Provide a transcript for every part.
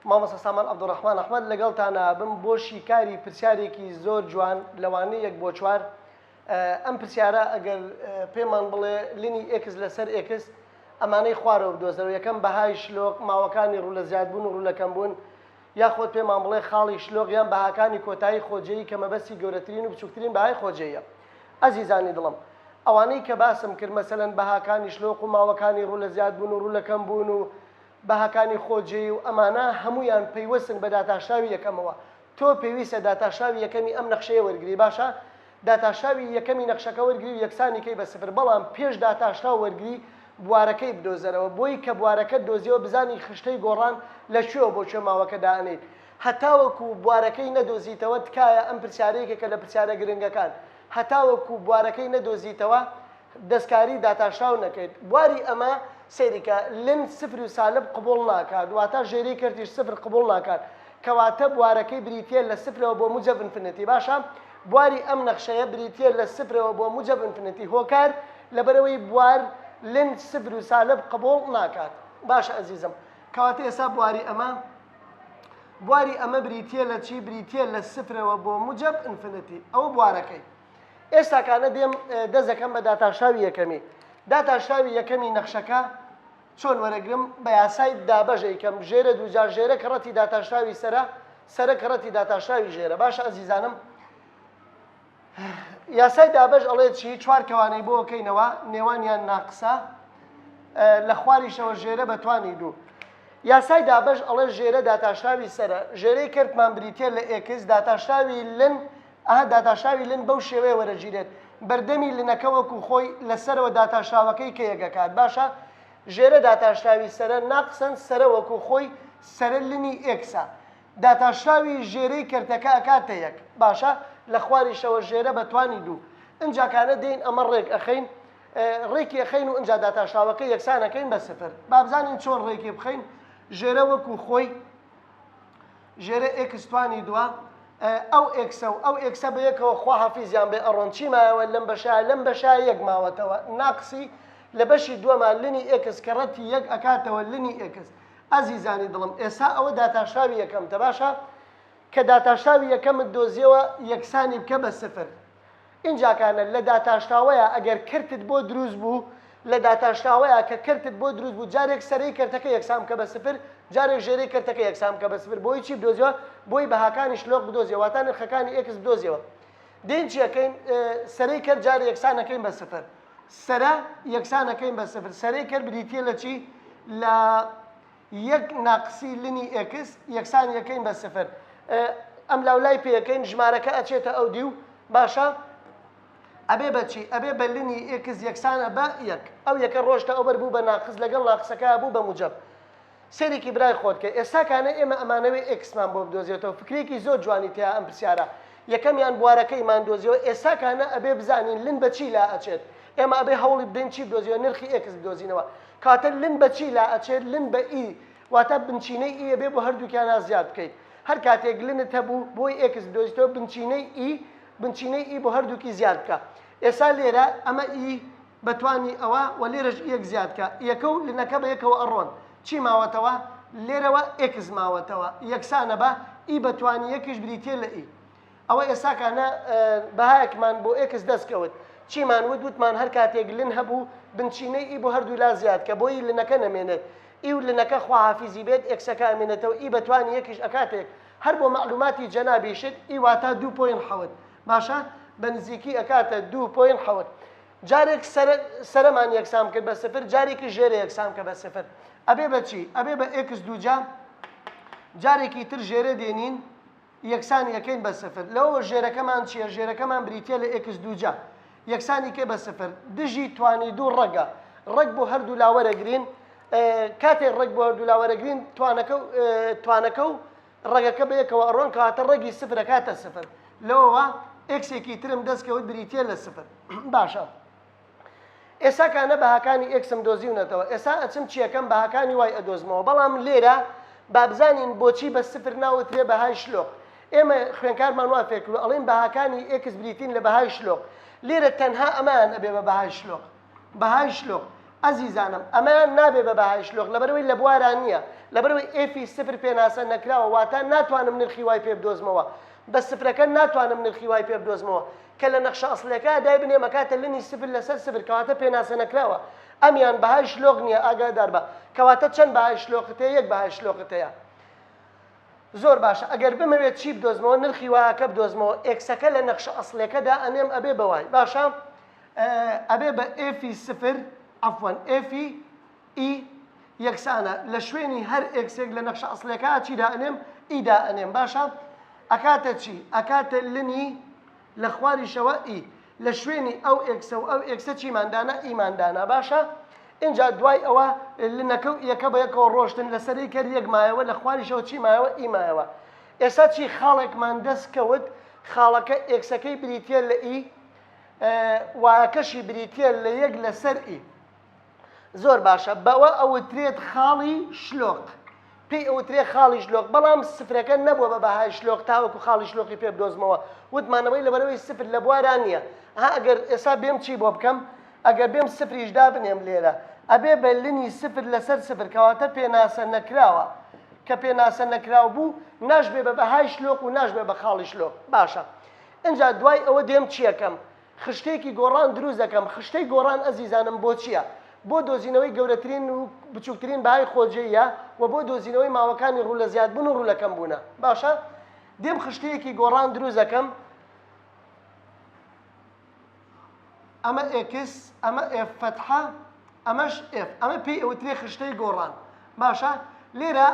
مامۆستا سامان عەبدولڕەحمان ئەحمەد لەگەڵتان ئەبم بۆ شیکاری پرسیارێکی زۆر جوان لەوانەی یەک بۆ چوار. ئەم پرسیارە ئەگەر پێمان بڵێ ln ی x لەسەر x ئەمانەی خوارەوە بدۆزەوە، یەکەم بەهای شلۆق، ماوەکانی ڕوو لە زیادبوون و ڕوو لە کەمبوون، یاخۆد پێمان بڵێ خاڵی شلۆق یان بەهاکانی کۆتایی خۆجێیی کە مەبەستی گەورەترین و بچووکترین بەهای خۆجێیە. ئەزیزانی دڵم ئەوانەی کە باسم کرد مەسەلەن بەهاکانی شلۆق و ماوەکانی ڕوو لە زیادبوون و ڕوو لە کەمبوون و بەهاکانی خۆجێی و ئەمانە هەموویان پەیوەستن بە داتاشراوی یەکەمەوە. تۆ پێویستە داتاشراوی یەکەمی ئەم نەخشەیە وەرگری باشە داتاشراوی یەکەمی نەخشەکە وەرگری و یەکسانی کەی بە سفر بەڵام پێش داتاشراو وەرگری بوارەکەی بدۆزەرەوە بۆی کە بوارەکەت دۆزیەوە بزانی خشتەی گۆڕان لە کوێوە بۆ کوێ ماوەکە دائەنێیت هەتاوەکو بوارەکەی نەدۆزیتەوە تکایە ئەم پرسیارە یەکێکە لە پرسیارە گرنگەکان هەتاوەکو بوارەکەی نەدۆزیتەوە دەستکاری داتاشراو نەکەیت بواری ئەمە سەیری کە ln سفر و سالب قبوڵ ناکات واتە ژێرەی کەرتیش سفر قبوڵ ناکات کەواتە بوارەکەی بریتیە لە سفرەوە بۆ موجەب infinity باشە بواری ئەم نەخشەیە بریتیە لە سفرەوە بۆ موجەب infinity هۆکار لەبەرئەوەی بوار ln سفر و سالب قبوڵ ناکات باشە ئەزیزم کەواتە ئێستا بواری ئەمە بواری ئەمە بریتیە لە چی بریتیە لە سفرەوە بۆ موجەب infinity ئەوە بوارەکەی ئێستاکانە دێم دەست دەکەم بە داتاشراوی یەکەمی. داتاشراوی یەکەمی نەخشەکە چۆن وەرەگرم؟ بە یاسای دابەش ئەیکەم، ژێرە دووجار ژێرە کەڕەتی داتاشراوی سەرە، سەرە کەڕەتی داتاشراوی ژێرە. باشە ئەزیزانم یاسای دابەش ئەڵێ چی؟ چوار کەوانەی بۆ کەینەوە نێوانیان ناقسە لە خواریشەوە ژێرە بە توانی دوو. یاسای دابەش ئەڵێ ژێرە داتاشراوی سەرە، ژێرەی کەرتمان بریتیە لە x، داتاشراوی ln ئەها داتاشراوی ln بەو شێوەیە وەرەگیرێت بەردەمی ln ەکە وەکو خۆی لە سەرەوە داتاشراوەکەی کە یەک ئەکات باشە ژێرە داتاشراوی سەرە ناقسەن سەرە وەکو خۆی سەرە ln ی x ە داتاشراوی ژێرەی کەرتەکە ئەکاتە یەک باشە لە خواریشەوە ژێرە بە توانی دوو ئنجا کانە دێین ئەمە ڕێک ئەخەین ڕێکی ئەخەین و ئنجا داتاشراوەکە یەکسان ئەکەین بە سفر با بزانین چۆن ڕێکی بخەین ژێرە وەکو خۆی ژێرە x توانی دوا ئەو x ە و ئەو x ە بە یەکەوە خواحافیزیان بێ ئەڕۆن چی مایەوە لەم بەشە لەم بەشە یەک ماوەتەوە ناقسی لە بەشی دووەما ln ی x کە ڕەتی یەک ئەکاتەوە ln ی x ئەزیزانی دڵم ئێستا ئەوە داتاشراوی یەکەمتە باشە کە داتاشراوی یەکەمت دۆزیەوە یەکسانی بکە بە سفر ئینجاکانە لە داتاشراوەیا ئەگەر کەرتت بۆ دروست بوو لە داتاشراوەیا کە کەرتت بۆ دروست بوو جارێک سەرەی کەرتەکە یەکسان بکە بە سفر جارێک ژێرەی کەرتەکە یەکسان بکە بە سفر بۆی چی بدۆزیەوە بۆی بەهاکانی شلۆق بدۆزیەوە واتا نرخەکانی x بدۆزیەوە دێین چی ئەکەین سەرەی کەرت جارێ یەکسان ئەکەین بە سفر سەرە یەکسان ئەکەین بە سفر سەرەی کەرت بریتیە لە چی لە یەک ناقسی ln ی x یەکسانی ئەکەین بە سفر ئەم لاو لای پێ ئەکەین ژمارەکە ئەچێتە ئەو دیو باشە ئەبێ بە چی ئەبێ بە ln ی x یەکسانە بە یەک ئەو یەکە ڕۆشتە ئەوبەر بوو بە ناقس لەگەڵ ناقسەکە بوو بە موجەب سەیرێکی برای خۆت کە ئێستا کانە ئێمە ئەمانەوێ x مان بۆ بدۆزێتەوە فکرێکی زۆر جوانی تیا ئەم پرسیارە یەکەمیان بوارەکەیمان دۆزیەوە ئێستا کانە ئەبێ بزانین ln بە چی لا ئەچێت ئێمە ئەبێ هەوڵی بدەین چی بدۆزیەوە نرخی x بدۆزینەوە کاتە ln بە چی لا ئەچێت ln بە e واتە بنچینەی e ئەبێ بۆ هەردووکیانا زیاد بکەیت هەر کاتێک ln ت هەبوو بۆی x بدۆزیتەوە بنچینەی e بنچینەی e بۆ هەردووکی زیاد بکە ئێستا لێرە ئەمە e بە توانی ئەوە و لێرەش یەک زیاد کە یەکە و ln ەکە بە یەکەوە ئەڕۆن چی ماوەتەوە لێرەوە x ماوەتەوە یەکسانە بە e بە توانی یەکیش بریتیە لە e ئەوە ئێستاکانە بەهایەکمان بۆ x دەست کەوت. چیمان وت؟ وتمان هەر کاتێک ln هەبوو، بنچینەی e بۆ هەردوو لا زیاد کە بۆی ln ەکە نەمێنێت. e و ln ەکە خواحافیزی بێت، x ەکە ئەمێنێتەوە، e بە توانی یەکیش ئەکاتە یەک. هەر بۆ مەعلوماتی جەنابیشت، e واتا دوو point حەوت. باشە؟ بە نزیکی ئەکاتە دوو point حەوت. جارێک سەرە سەرەمان یەکسان کرد بە سفر، جارێکیش ژێرە یەکسان بکە بە سفر. ئەبێ بە چی؟ ئەبێ بە x دووجا، جارێکی تر ژێرە دێنین، یەکسانی ئەکەین بە سفر لەوەوە ژێرەکەمان چیە ژێرەکەمان بریتیە لە x دووجا یەکسانی کەی بە سفر دژی توانی دوو ڕەگە ڕەگ بۆ هەردوو لا وەرەگرین کاتێک ڕەگ بۆ هەردوو لا وەرەگرین توانەکە و توانەکە و ڕەگەکە بە یەکەوە ئەڕۆن کەواتە ڕەگی سفر ئەکاتە سفر لەوەوە x ێکی ترم دەست کەوت بریتیە لە سفر باشە ئێستا کانە بەهاکانی x م دۆزیونەتەوە ئێستا ئەچم چیەکەم بەهاکانی y ئەدۆزمەوە بەڵام لێرە با بزانین بۆچی بە سفر ناوترێ بەهای شلۆق ئێمە خوێنکارمان وا فێرکردوە ئەڵێن بەهاکانی x بریتین لە بەهای شلۆق لێرە تەنها ئەمەیان ئەبێ بە بەهای شلۆق بەهای شلۆق. ئەزیزانم ئەمەیان نابێ بە بەهای شلۆق لەبەرئەوەی لە بوارا نییە لەبەرئەوەی F ی سفر پێناسە نەکراوە واتە ناتوانم نرخی Y پێ بدۆزمەوە بە سفرەکە ناتوانم نرخی Y پێ بدۆزمەوە کە لە نەخشە ئەسڵیەکە دایبنێم ئەکاتە ln ی سفر لەسەر سفر کەواتە پێناسە نەکراوە ئەمیان بەهای شلۆق نییە ئاگاداربە کەواتە چەند بەهای شلۆقت هەیە یەک بەهای شلۆقت هەیە زۆر باشە ئەگەر بمەوێت چی بدۆزمەوە نرخی Y ەکە بدۆزمەوە X ەکە لە نەخشە ئەسڵیەکە دائەنێم ئەبێ بە Y باشە ئەبێ بە F ی سفر عەفوەن F ی E یەکسانە لە شوێنی هەر X ێک لە نەخشە ئەسڵیەکە چی دائەنێم E دائەنێم باشە ئەکاتە چی ئەکاتە ln ی لە خواریشەوە E لە شوێنی ئەو X ە و ئەو X ە چیمان دانا E مان دانا باشە ئینجا دوای ئەوە ln ەکە و E یەکە بە یەکەوە ڕۆشتن لە سەرەی کەر یەک مایەوە لە خواریشەوە چی مایەوە E مایەوە ئێستا چی خاڵێکمان دەست کەوت خاڵەکە X ەکەی بریتە لە E Y ەکەشی بریتە لە یەک لەسەر E. زۆر باشە بەوە ئەوترێت خاڵی شلۆق پێی ئەوترێ خاڵی شلۆق بەڵام سفرەکە نەبووە بە بەهای شلۆق تاوەکو خاڵی شلۆقی پێ بدۆزمەوە وتمانەوەی لەبەرەوەی سفر لە بوارا نییە ها ئەگەر ئێستا بێم چی بۆ بکەم ئەگەر بێم سفریش دابنێم لێرە ئەبێ بە ln ی سفر لەسەر سفر کەواتە پێناسە نەکراوە کە پێناسە نەکراو بوو ناشبێ بە بەهای شلۆق و ناشبێ بە خاڵی شلۆق باشە ئینجا دوای ئەوە دێم چیەکەم خشتەیەکی گۆڕان دروست دەکەم، خشتەی گۆڕان ئەزیزانم بۆ چییە؟ بۆ دۆزینەوەی گەورەترین و بچووکترین بەهای خۆجێیە و بۆ دۆزینەوەی ماوەکانی ڕوو لە زیادبوون و ڕوو لە کەمبوونە. باشە دێم خشتەیەکی گۆڕان دروست دەکەم، ئەمە X، ئەمە F فەتحە، ئەمەش F، ئەمە پێی ئەوترێ خشتەی گۆڕان. باشە لێرە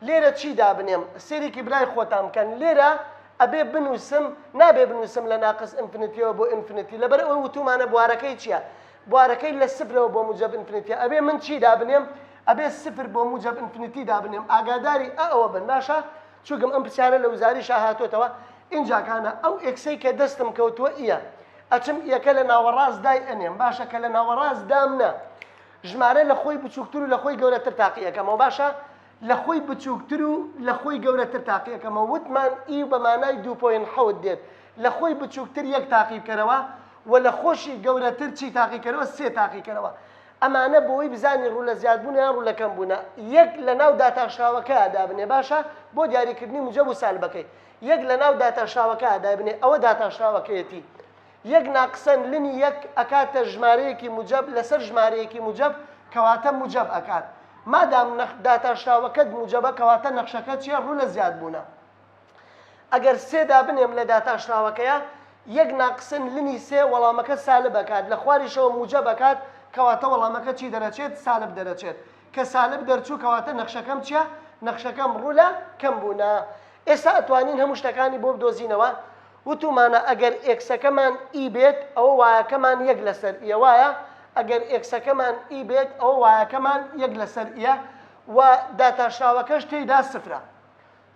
لێرە چی دابنێم سێرێکی برای خۆتان بکەن لێرە ئەبێ بنووسم نابێ بنووسم لە ناقس infinity ەوە بۆ infinity لەبەر ئەوەی وتومانە بوارەکەی چییە بوارەکەی لە سفرەوە بۆ موجب infinity ە ئەبێ من چی دابنێم ئەبێ سفر بۆ موجب infinity دابنێم ئاگاداری ئەوە بن باشە چووکم ئەم پرسیارە لە وزاریشا هاتۆتەوە ئینجاکانە ئەو X ەی کە دەستم کەوتووە E یە ئەچم E یەکە لە ناوەڕاست دای ئەنێم باشە کە لە ناوەڕاست دام نا ژمارە لە خۆی بچووکتر و لە خۆی گەورەتر تاقی ئەکەمەوە باشە لە خۆی بچووکتر و لە خۆی گەورەتر تاقی ئەکەمەوە وتمان E بە مانای 2.7 دێت لە خۆی بچووکتر یەک تاقی بکەرەوە و لە خۆشی گەورەتر چی تاقیکەرەوە سێ تاقیکەرەوە ئەمانە بۆی بزانی ڕوو لە زیادبوون یان ڕوو لە کەمبوونە یەک لە ناو داتاشراوەکە دابنێ باشە بۆ دیاریکردنی موجەب و سالبەکەی یەک لە ناو داتاشراوەکە دابنێ ئەوە داتاشراوەکەیەتی یەک ناقسەن ln ی یەک ئەکاتە ژمارەیەکی موجەب لەسەر ژمارەیەکی موجەب کەواتە موجەب ئەکات مادام نەخ داتاشراوەکەت موجەبە کەواتە نەخشەکە چیە ڕوو لە زیادبوونە ئەگەر سێ دابنێم لە داتاشراوەکەیا یەک ناقسن ln ی سێ وەڵامەکە سالب ئەکات لە خواریشەوە موجەب ئەکات کەواتە وەڵامەکە چی دەرەچێت سالب دەرەچێت کە سالب دەرچوو کەواتە نەخشەکەم چیە نەخشەکەم ڕوو لە کەم بوونە ئێستا ئەتوانین هەموو شتەکانی بۆ بدۆزینەوە وتومانە ئەگەر X ەکەمان E بێت ئەوە Y ەکەمان یەک لەسەر E یە وایە؟ ئەگەر X ەکەمان E بێت ئەوە Y ەکەمان یەک لەسەر E یە و داتاشراوەکەش تێیدا سفرە.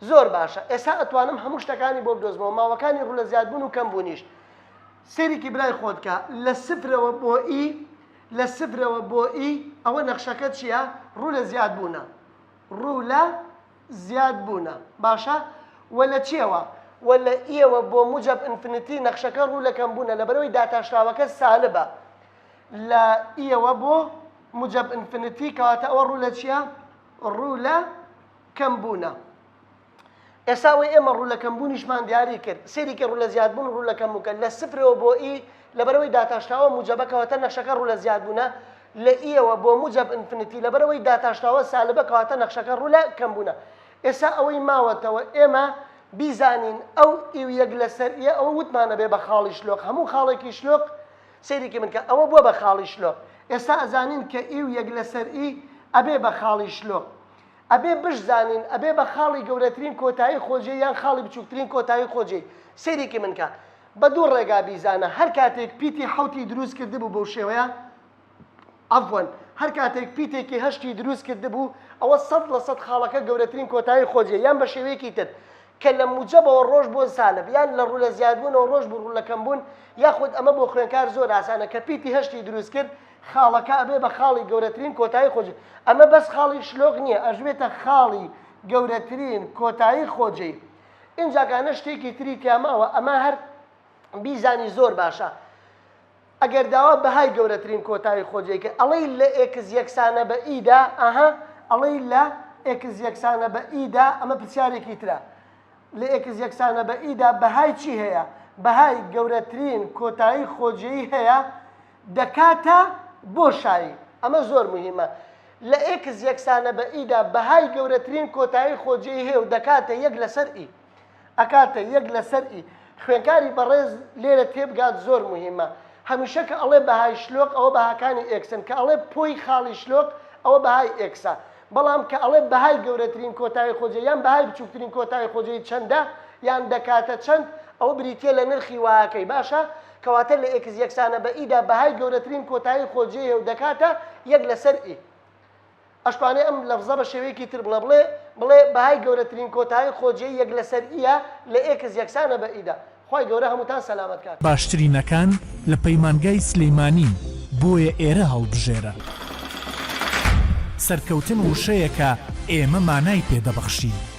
زۆر باشە ئێستا ئەتوانم هەموو شتەکانی بۆ بدۆزمەوە ماوەکانی ڕوو لە زیادبوون و کەمبوونیش. سەیرێکی برای خۆت کە لە سفرەوە بۆ E لە سفرەوە بۆ E ئەوە نەخشەکە چییە؟ ڕوو لە زیادبوونە. ڕوو لە زیاد بوونە باشە وە لە چیەوە وە لە E یەوە بۆ موجەب infinity نەخشەکە ڕوو لە کەم بوونە لەبەرئەوەی داتاشراوەکە سالبە لە E یەوە بۆ موجەب infinity کەواتە ئەوە ڕوو لە چیە ڕوو لە کەم بوونە ئێستا ئەوەی ئێمە ڕوو لە کەمبوونیشمان دیاری کرد سەیری کە ڕوو لە زیادبوون ڕوو لە کەمبوون کە لە سفرەوە بۆ E لەبەرئەوەی داتاشراوە موجەبە کەواتە نەخشەکە ڕوو لە زیادبوونە لە E یەوە بۆ موجەب infinity لەبەرئەوەی داتاشراوە سالبە کەواتە نەخشەکە ڕوو لە کەمبوونە ئێستا ئەوەی ماوەتەوە ئێمە بیزانین ئەو E و یەک لەسەر E یە ئەوە وتمان ئەبێ بە خاڵی شلۆق هەموو خاڵێکی شلۆق سەیرێکی من کە ئەوە بووە بە خاڵی شلۆق ئێستا ئەزانین کە E و یەک لەسەر E ئەبێ بە خاڵی شلۆق ئەبێ بشزانین ئەبێ بە خاڵی گەورەترین کۆتایی خۆجێی یان خاڵی بچووکترین کۆتایی خۆجێی سەیرێکی من کە بە دوو ڕێگا بیزانە هەر کاتێک پیتی حەوتی دروست کردبوو بەو شێوەیە عەفوەن هەر کاتێک پیتێکی هەشتی دروست کردبوو ئەوە 100% خاڵەکە گەورەترین کۆتایی خۆجێ یان بە شێوەیەکی تر کە لە موجەبەوە ڕۆژ بۆ سالب یان لە ڕوو لە زیادبوونەوە ڕۆژ بوو ڕوو لە کەمبوون یاخود ئەمە بۆ خوێنکار زۆر ئاسانە کە پیتی هەشتی دروست کرد خاڵەکە ئەبێ بە خاڵی گەورەترین کۆتایی خۆجێی ئەمە بەس خاڵی شلۆق نییە ئەشبێتە خاڵی گەورەترین کۆتایی خۆجێی ئینجاکانە شتێکی تری تیا ماوە ئەمە هەر بیزانی زۆر باشە. ئەگەر داوا بەهای گەورەترین کۆتایی خۆجێی کرد ئەڵێی لە x یەکسانە بە e دا ئەها ئەڵێی لە x یەکسانە بە e دا ئەمە پرسیارێکی ترە لە x یەکسانە بە e دا بەهای چی هەیە بەهای گەورەترین کۆتایی خۆجێی هەیە دەکاتە بۆشایی ئەمە زۆر مهمە لە x یەکسانە بە e دا بەهای گەورەترین کۆتایی خۆجێی هەیە و دەکاتە یەک لەسەر e ئەکاتە یەک لەسەر e. خوێنکاری بەڕێز لێرە تێبگات زۆر موهیمە هەمیشە کە ئەڵێ بەهای شلۆق ئەوە بەهاکانی x ن کە ئەڵێ پۆی خاڵی شلۆق ئەوە بەهای x ە بەڵام کە ئەڵێ بەهای گەورەترین کۆتایی خۆجێ یان بەهای بچوکترین کۆتایی خۆجێی چەندە یان دەکاتە چەند ئەوە بریتیە لە نرخی y ەکەی باشە کەواتە لە x یەکسانە بە e دا بەهای گەورەترین کۆتایی خۆجێیە و دەکاتە یەک لەسەر e. ئەشتوانێ ئەم لەفزە بە شێوەیەکی تر بڵێ بڵێ بڵێ بەهای گەورەترین کۆتایی خۆجێی یەک لەسەر e یە لە x یەکسانە بە e دا. خوای گەورە هەمووتان سەلامەت کات. باشترینەکان لە پەیمانگای سلیمانین بۆیە ئێرە هەڵبژێرە. سەرکەوتن وشەیەکە ئێمە مانای پێ دەبەخشین.